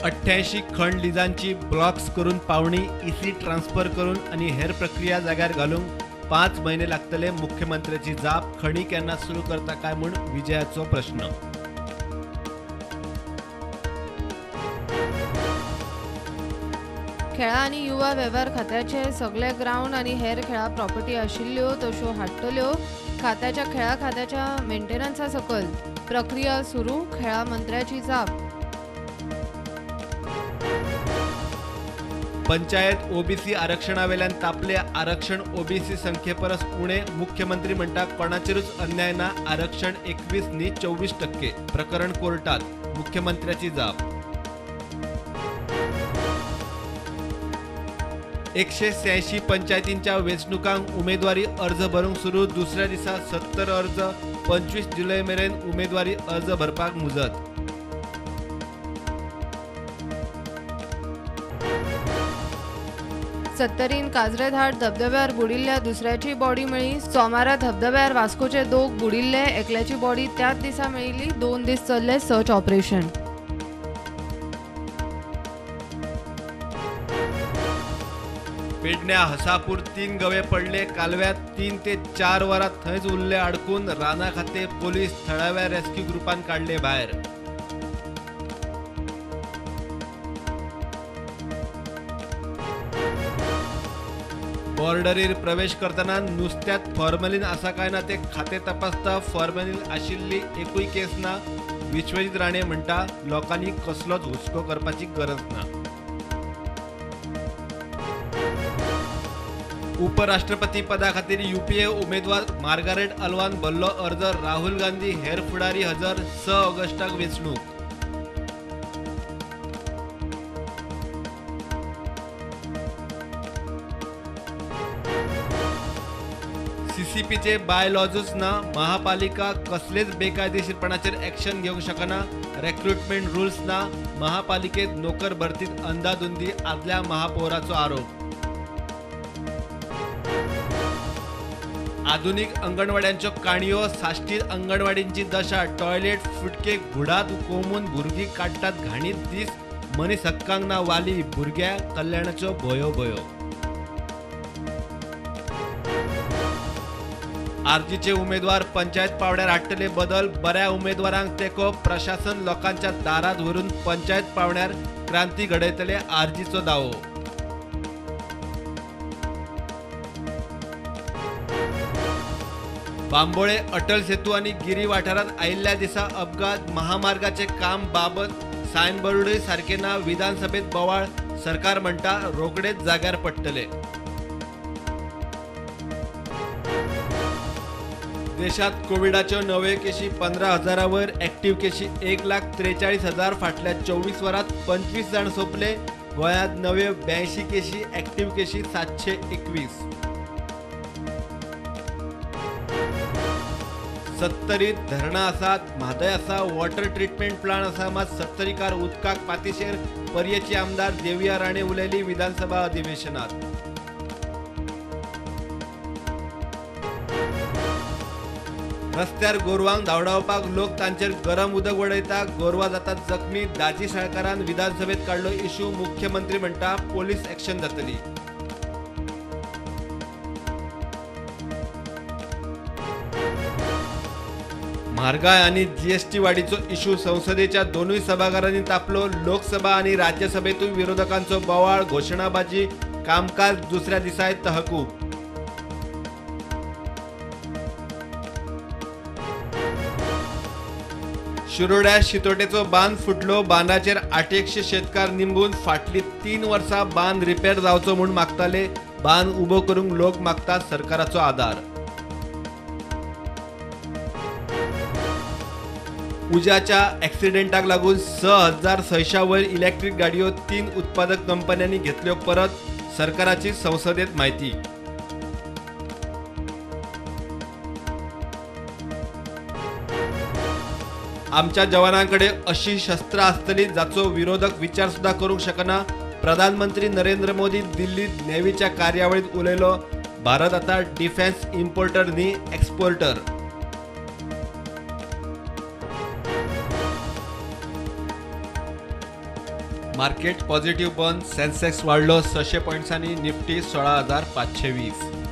88 खण लिजांची ब्लॉक्स करून पावणी इसी ट्रान्सफर करून आनी हेर प्रक्रिया जाग्यार घालूंक 5 म्हयने लागतले. मुख्यमंत्र्याची जाप. खणी केन्ना सुरू करता काय म्हूण विजयाचो प्रश्न. खेळां आनी युवा वेव्हार खात्याचे सगळे ग्रावंड आनी हेर खेळां प्रॉपर्टी आशिल्ल्यो तश्यो हाडटल्यो. खात्याच्या खेळां खात्याच्या मेंटेनन्सा सकयल प्रक्रिया सुरू. खेळां मंत्र्याची जाप. पंचायत ओबीसी आरक्षणावेल्यान तापले. आरक्षण ओबीसी संख्ये परस उणे. मुख्यमंत्री म्हणटा कोणाचेरूच अन्याय ना. आरक्षण 21 न्ही 24%. प्रकरण कोर्टात. मुख्यमंत्र्याची जाप. 186 पंचायतींच्या वेंचणुकांक उमेदवारी अर्ज भरूंक सुरू. दुसऱ्या दिसा 70 अर्ज. 25 जुलय मेरेन उमेदवारी अर्ज भरपाक मुजत. सत्तरीन काजरेधाड धबधब्यार बुडिल्ल्या दुसऱ्याची बॉडी मेळ्ळी. सोमारा धबधब्यार वास्कोचे दोग बुडिल्ले. एकल्याची बॉडी त्याच दिसा मेळिल्ली. 2 दीस चल्ले सर्च ऑपरेशन. पेडण्या हसापूर 3 गवे पडले. कालव्यात 3 ते 4 वरां थंयच उरले अडकून. राना खाते पोलीस थळाव्या रेस्क्यू ग्रुपान काडले भायर. बॉर्डरीर प्रवेश करतना नुस्त्यात फॉर्मलिन आसा काय ना ते खाते तपासता. फॉर्मलिन आशिल्ली एकूय केस ना. विश्वजीत राणे म्हणटा लोकांनी कसलोच हुस्को करपाची गरज ना. उपराष्ट्रपती पदा खातीर यूपीए उमेदवार मार्गारेट अल्वान भरलो अर्ज. राहुल गांधी हेर फुडारी हजर. 6 ऑगस्टाक वेंचणूक. सीसीपीचे बायलॉजूच ना. महापालिका कसलेच बेकायदेशीरपणाचेर एक्शन घेवंक शकना. रेक्रुटमेंट रुल्स ना. महापालिकेत नोकर भरतीत अंदाधुंदी. आदल्या महापौराचो आरोप. आधुनिक अंगणवाड्यांच्यो काणयो. साश्टीत अंगणवाडींची दशा. टॉयलेट फुटके घुडात कोमून भुरगीं काडटात घाणीत दीस. मनीस हक्कांक ना वाली. भुरग्या कल्याणाचो भोयो भोयो. आरजीचे उमेदवार पंचायत पावड्यार हाडटले बदल. बऱ्या उमेदवारांक तेंको. प्रशासन लोकांच्या दारात व्हरून पंचायत पावड्यार क्रांती घडयतले. आरजीचो दावो. बांबोळे अटल सेतू आनी गिरी वाठारांत आयिल्ल्या दिसा अपघात. महामार्गाचे काम बाबत. सायनबोर्डूय सारके ना. विधानसभेत बोवाळ. सरकार म्हणटा रोखडेच जाग्यार पडटले. देशात कोविडाच्यो नव्यो केशी 15,000 वयर. एक्टिव्ह केशी 1,43,000. फाटल्या 24 वरांत 25 जाण सोंपले. गोंयांत नव्यो 82 केशी. एक्टिव्ह केशी 721. सत्तरीत धरणां आसात, म्हादय आसा, वॉटर ट्रिटमेंट प्लांट आसा, मात सत्तरीकार उदकाक पातिशेर. पर्येची आमदार देविया राणे उलयली विधानसभा अधिवेशनात. रस्त्यार गोरवांक धांवडावपाक लोक तांचेर गरम उदक वडयता. गोरवां जातात जखमी. दाजी साळकारान विधानसभेत काडलो इशू. मुख्यमंत्री म्हणटा पोलीस एक्शन जातली. म्हारगाय आनी जीएसटी वाडीचो इशू संसदेच्या दोनूय सभाघरांनी तापलो. लोकसभा आनी राज्यसभेतूय विरोधकांचो बोवाळ. घोशणाबाजी. कामकाज दुसऱ्या दिसाय तहकूब. शिरोड्या शितोटेचो बांद फुटलो. बांदाचेर 800 शेतकार निंबून. फाटली 3 वर्सां बांद रिपेर जावचो म्हूण मागताले. बांद उबो करूंक लोक मागतात सरकाराचो आदार. उज्याच्या ॲक्सिडेंटाक लागून 6,600 वयर इलेक्ट्रीक गाडयो 3 उत्पादक कंपन्यांनी घेतल्यो परत. सरकाराची संसदेत म्हायती. आमच्या जवानांकडे अशी शस्त्रां आसतली जाचो विरोधक विचार सुद्धा करूंक शकना. प्रधानमंत्री नरेंद्र मोदी दिल्लीत नेव्हीच्या कार्यावळीत उलयलो. भारत आता डिफेन्स इम्पोर्टर न्ही एक्सपोर्टर. मार्केट पॉझिटिव्ह बंद. सेन्सेक्स वाडलो 600 पॉयंट्सांनी, निफ्टी 16,520.